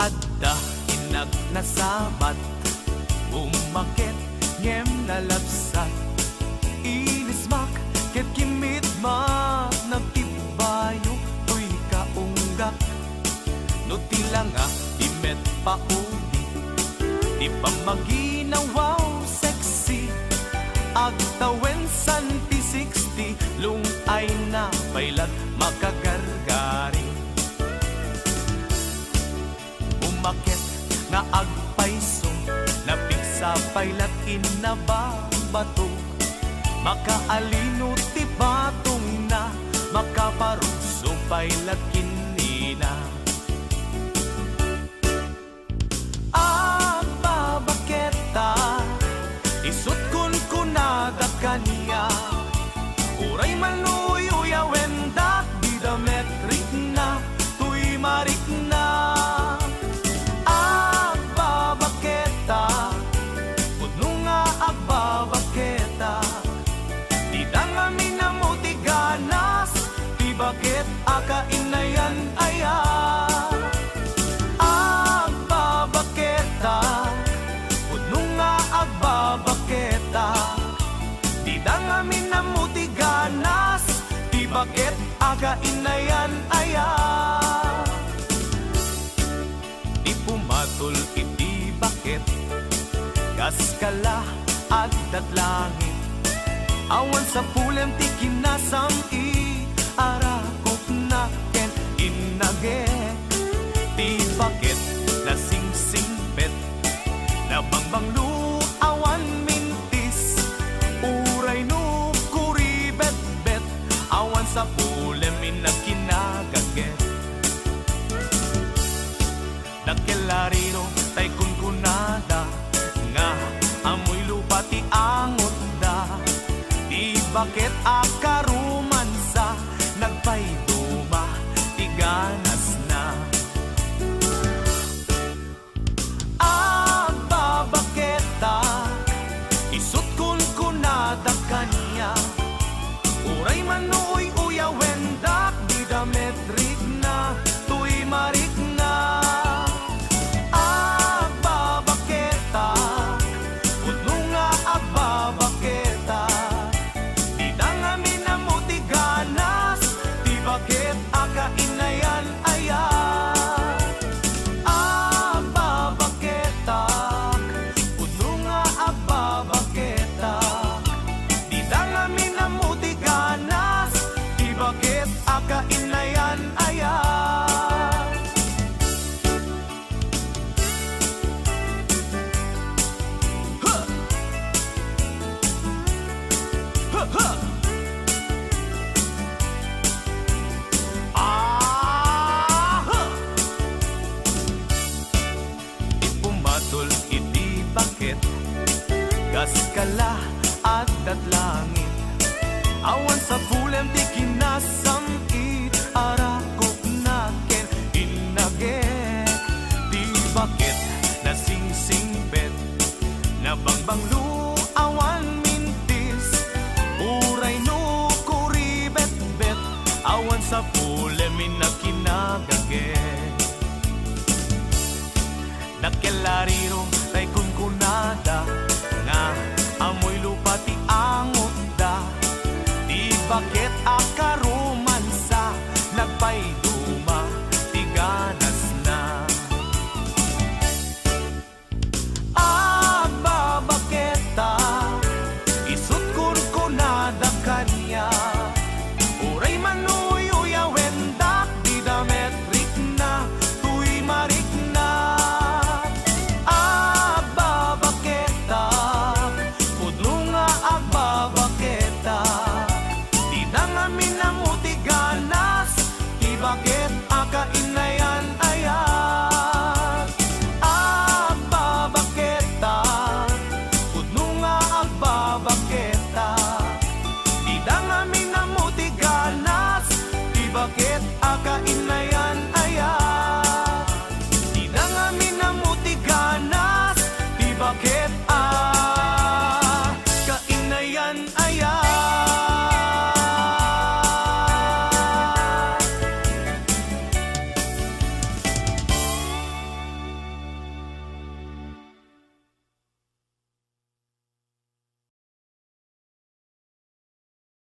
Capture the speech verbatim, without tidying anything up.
Adda innak nasabat, ummaket ngem nalabsat. Inismak ket kimmit met, nagtibbayo toy kaunggak. No ti langa ti met pauli, ti pammaginawaw sexy, agtawen santi sixty, lung-ayna pay lat makagargari. Umaket nga agpayso, napigsa pay lat inna babato. Makaalino ti batongna, makaparugso pay lat ken nina. Agbabaketa, isut' kunkunada kaniak, uray man no uyawendak, dida met rikna toy marikna. Agbabaketa, pudno nga agbabaketa, dida ngamin ammo ti ganas, ti baket a kainayan aya. Agbabaketa, pudno nga agbabaketa, dida ngamin ammo ti ganas, ti baket a kainayan aya. Ti pumatol iti baket, kas kala addat langit. Awan sapulem ti kinasam-it, arakopna ken innagek. Ti baket nasingsingpet, nabangbanglo, awan mintis. Uray no kuribetbet, awan sapulem innak kinagagek. Dakkel a riro tay kunkunada nga ammoy lupa ti angotda. Ti baket a karomansa, nagpayduma ti ganasna. Agbabaketa, isut' kunkunada kaniak, uray man no uyawendak, dida met rikna toy marikna. Agbabaketa, pudno nga agbabaketa, dida ngamin ammo ti ganas, ti baket a kainayan aya. Agbabaketak, pudno nga agbabaketak, dida ngamin ammo ti ganas, ti baket a kainayan aya. Ha! Ha, ha! Aha! Ti pumatol iti baket, kas kala addat langit. Awan sapulem ti kinasam-it, arakopna ken innagek. Ti baket nasingsingpet, nabangbanglo, awan mintis. Uray no kuribetbet, awan sapulem innak kinagagek. Dakkel a riro tay kunkunada nga ammoy lupa ti angotda. Ti baket a karomansa, nagpay